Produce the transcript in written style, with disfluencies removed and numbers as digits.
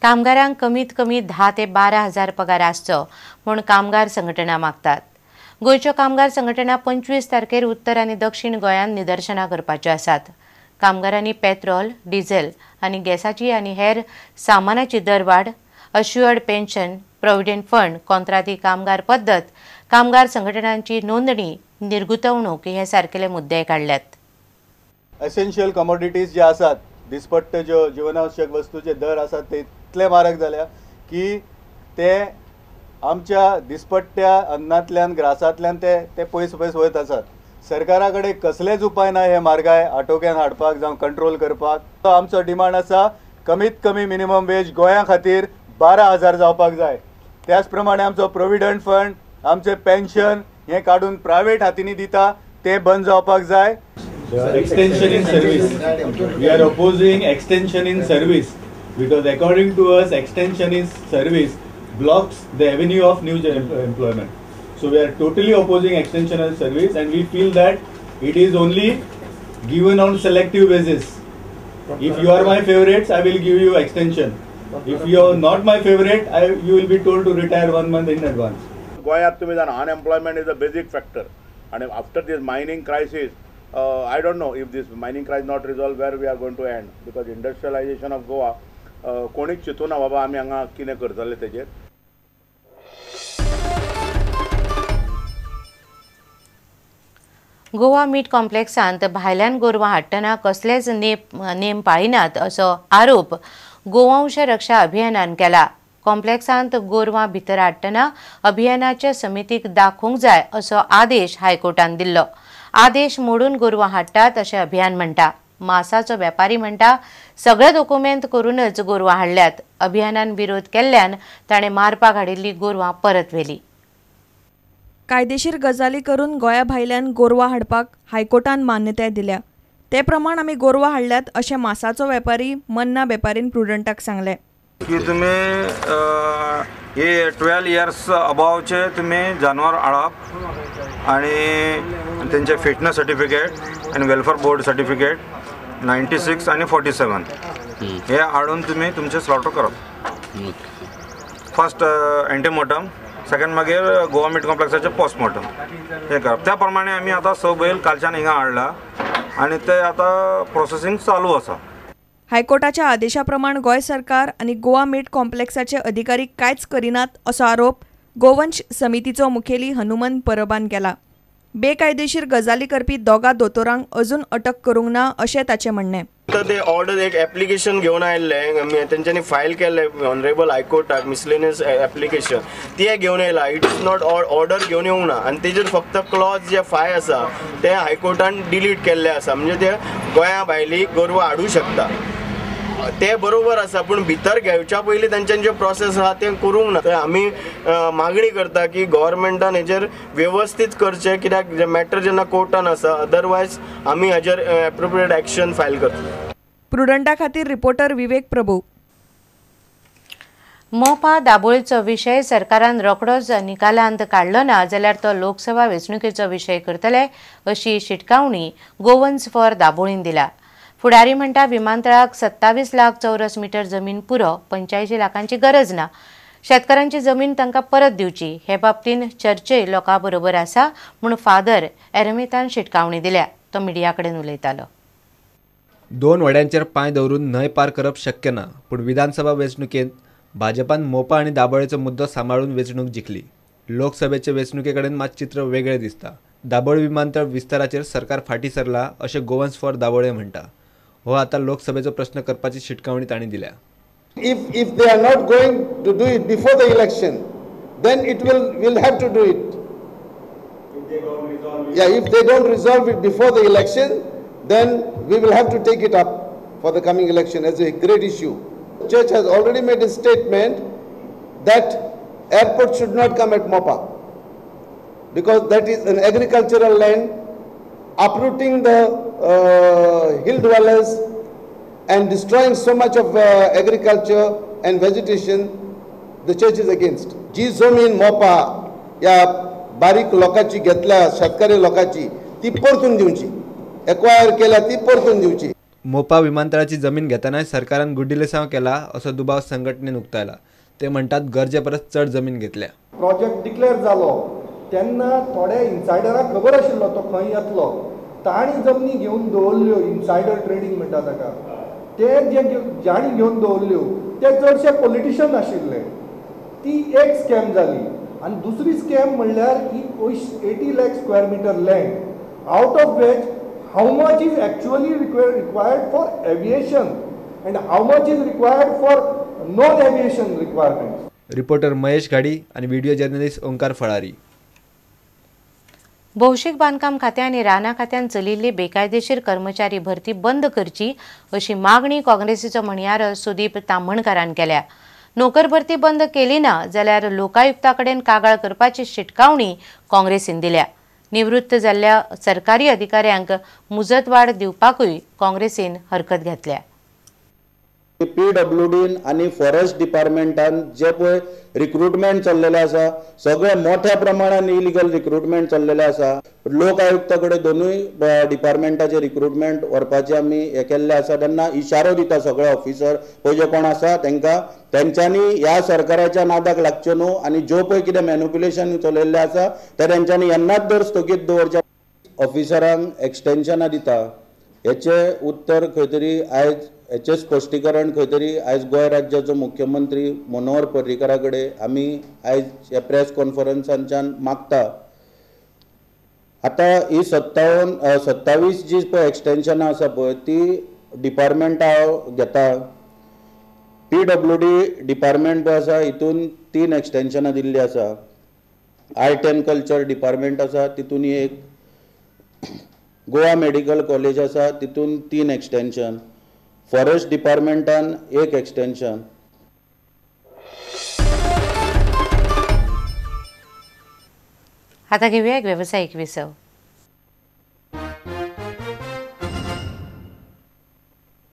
कामगारांक कमीत कमी 10 ते 12 हजार पगार आसचो म्हूण कामगार संघटना मागतात. गोंयच्यो कामगार संघटना 25 तारखेर उत्तर आनी दक्षिण गोंयांत निदर्शनां करपाच्यो आसात. कामगारांनी पेट्रोल, डिझेल आनी गॅसाची आनी हेर सामानाची दरवाड, अश्युअर्ड पेन्शन, प्रोव्हिडंट फंड, कॉंत्राती कामगार पद्दत, कामगार संघटनांची नोंदणी, निर्गुतवणूक हे सारकेले मुद्दे काडल्यात. एसेन्शियल कमॉडिटीज जे आसात, दिसपट्टे ज्यो जीवनावश्यक वस्तूचे दर आसात ते इतले म्हारग जाल्या की ते आमच्या दिसपट्ट्या अन्नांतल्यान, ग्रासांतल्यान ते ते पयस पयस वयत आसात. सरकारा कडेन कसलेच उपाय ना हे म्हारगाय आटोक्यान हाडपाक जावं कंट्रोल करपाक. आमचो डिमांड आसा कमीत कमी मिनिमम वेज गोंया खातीर 12,000 जावपाक जाय. त्याच प्रमाणे आमचो प्रोविडंट फंड, आमचें पेन्शन हें काडून प्रायवेट हातींनी दिता तें बंद जावपाक जाय. Extension in service, we are opposing extension in service because according to us extension in service blocks the avenue of new employment. So we are totally opposing extension of service and we feel that it is only given on selective basis. If you are my favorites, I will give you extension. If you are not my favorite, you will be told to retire 1 month in advance. गोंयांत तुमी जाणा, unemployment is a basic factor and after this mining crisis, I don't know if this mining crisis not resolved where we are going to end, because industrialization of Goa कोणीच चिंतूना बाबा आमी हांगा कितें करतले तेजेर. गोवा मीट कॉम्प्लेक्सांत भायल्यान गोरवां हाडटना कसलेच नेम पाळिनात असो आरोप गोवंश रक्षा अभियानान केला. कॉम्प्लेक्सांत गोरवां भितर हाडटना अभियानाच्या समितीक दाखोवंक जाय असो आदेश हायकोर्टान दिल्लो. आदेश मोडून गोरवां हाडटात अशें अभियान म्हणटा. मासाचो वेपारी म्हणटा सगळे दोकुमेंत करूनच गोरवां हाडल्यात. अभियानान विरोध केल्ल्यान ताणें मारपाक हाडिल्ली गोरवां परत व्हेली. कायदेशीर गजाली करून गोंया भायल्यान गोरवां हाडपाक हायकोर्टान मान्यताय दिल्या. ते प्रमाण आमी गोरवां हाडल्यात अशें मासाचो वेपारी मन्ना वेपारीन प्रुडंटाक सांगलें. की तुमी हे 12 इयर्स अबावचे तुमी जानवर हाडप आनी तेंचे फिटनस सर्टिफिकेट आनी वेलफेअर बोर्ड सर्टिफिकेट 96 आनी 47 हे हाडून तुमी तुमचें स्लॉटर करप. फर्स्ट एंटीमोर्टम, सेकंड मागीर गोवा मीट कॉम्प्लेक्साचें पोस्टमॉर्टम हें करप. त्या प्रमाणे आमी आतां 6 बैल कालच्यान हिंगा हाडला आनी ते आतां प्रोसेसींग चालू आसा. हायकोर्टाच्या आदेशा प्रमाण गोंय सरकार आनी गोवा मीट कॉम्प्लेक्साचे अधिकारी कांयच करिनात असो आरोप गोवंश समितीचो मुखेली हनुमंत परबान केला. बेकायदेशीर गजाली करपी दोगा दोतोरांक अजून अटक करूंक ना अशें ताचें म्हणणें. ते ऑर्डर एक एप्लिकेशन घेवन आयिल्ले, तेंच्यांनी फायल केल्ले ऑनरेबल हायकोर्टाक मिसलेनियस एप्लिकेशन, ते घेवन आयला. It is not order घेवन येवंक ना आनी तेजेर फक्त क्लॉज जे 5 आसा ते हायकोर्टान डिलीट केल्ले आसा. म्हणजे ते गोंया भायली गोरवां हाडूं शकता ते बरोबर आसा, पूण भितर घेवच्या पयलीं तेंच्यांनी जे प्रोसेस आसा तें करूंक ना. तर आमी मागणी करता की गव्हर्मेंटान हेजेर वेवस्थीत करचें, कित्याक मॅटर जेन्ना कोर्टान आसा, अदरवायज आमी हाजेर एप्रोप्रिएट एक्शन फायल करतले. प्रुडंटा खातीर रिपोर्टर विवेक प्रभू. मोपा दाबोळीचो विशय सरकारान रोखडोच निकालांत काडलो ना जाल्यार तो लोकसभा वेंचणुकेचो विशय करतले अशी शिटकावणी गोवन्स फॉर दाबोळीन दिला. फुडारी म्हणटा विमानतळाक 27 लाख चौरस मीटर जमीन पुरो, 85 लाखांची गरज ना. शेतकारांची जमीन तांकां परत दिवची हे बाबतीन चर्चे लोकां बरोबर आसा म्हूण फादर एरमेतान शिटकावणी दिल्या. तो मिडिया कडेन उलयतालो. 2 वड्यांचेर पांय दवरून न्हंय पार करप शक्य ना, पूण विधानसभा वेंचणुकेंत भाजपान मोपा आनी दाबोळेचो मुद्दो सांबाळून वेंचणूक जिखली. लोकसभेचे वेंचणुके कडेन मात चित्र वेगळें दिसता. दाबोळी विमानतळ विस्ताराचेर सरकार फाटीं सरला अशें गोवन्स फॉर दाबोळे म्हणटा. हो आतां लोकसभेचो प्रश्न करपाची शिटकावणी तांणी दिल्या. If they are not going to do it before the election, then it will have to do it. Yeah, if they don't resolve it before the election, then we will have to take it up for the coming election as a great issue. The church has already made a statement that airport should not come at Mopa because that is an agricultural land, uprooting the hill dwellers and destroying so much of agriculture and vegetation. The church is against. जी जमीन मोपा या बारीक लोकांची घेतल्या शेतकरी लोकांची ती परतून दिवची, एक्वायर केल्या ती परतून दिवची. मोपा विमानतळाची जमीन घेतनाय सरकारान गुड्डिलेसांव केला असो दुबाव संघटनेन उक्तायला. ते म्हणटात गरजे परस चड जमीन घेतल्या. प्रोजेक्ट डिक्लेअर जालो तेन्ना थोड्या इनसायडराक खबर आशिल्लो तो खंय येतलो, तांणी जमनी घेवन दवरल्यो. इनसायडर ट्रेडींग म्हणटा ताका. ते जे जाणी घेवन दवरल्यो ते चडशे पॉलिटिशन आशिल्ले. ती एक स्कॅम जाली. आनी दुसरी स्कॅम म्हणल्यार ही 80 lakh square metre land, out of which how much is actually required for aviation and how much is required for non aviation requirement. Reporter Mahesh Ghadi आणि व्हिडिओ जर्नलिस्ट ओंकार फळारी. भौशीक बांदकाम खात्या आनी रानां खात्यान चलिल्ली बेकायदेशीर कर्मचारी भरती बंद करची अशी मागणी काँग्रेसीचो म्हणयारो सुदीप ताम्हणकारान केल्या. नोकर भरती बंद केली ना जाल्यार लोकायुक्ता कडेन कागाळ करपाची शिटकावणी काँग्रेसीन दिल्या. निवृत्त जाल्ल्या सरकारी अधिकाऱ्यांक मुजतवाड दिवपाकूय काँग्रेसीन हरकत घेतल्या. पीडब्ल्यूडीन आनी फॉरेस्ट डिपार्टमेंटान जे पळय रिक्रुटमेंट चल्लेले आसा, सगळे मोठ्या प्रमाणान इलिगल रिक्रुटमेंट चल्लेले आसा. लोक आयुक्ता कडेन दोनूय डिपार्टमेंटाचे रिक्रुटमेंट व्हरपाचे आमी हे केल्ले आसा. तेन्ना इशारो दिता सगळे ऑफिसर पळय जे कोण आसा तांकां, तेंच्यांनी ह्या सरकाराच्या नादाक लागचें न्हू आनी ज्यो पळय कितें मॅन्युप्युलेशन चलयल्लें आसा ते तेंच्यांनी येन्नाच दर स्थगीत दवरचें. ऑफिसरांक एक्सटेन्शनां दिता हेचें उत्तर खंय तरी आयज, हेचें स्पश्टीकरण खंय तरी आयज गोंय राज्याचो मुख्यमंत्री मनोहर पर्रीकरा कडेन आमी आयज ह्या प्रेस कॉन्फरन्सांच्यान मागता. आतां ही 27 जी पळय एक्सटेन्शनां आसा पळय ती डिपार्टमेंटां हांव घेता. पीडब्ल्यूडी डिपार्टमेंट पळय आसा हितून 3 एक्सटेन्शनां दिल्लीं आसा. आर्ट एंड कल्चर डिपार्टमेंट आसा तितून एक, गोवा मेडिकल कॉलेज आसा तितून 3 एक्सटेन्शन, फॉरेस्ट डिपार्टमेंटान 1 एक्सटेन्शन. आता घेऊया एक व्यावसायिक विसव.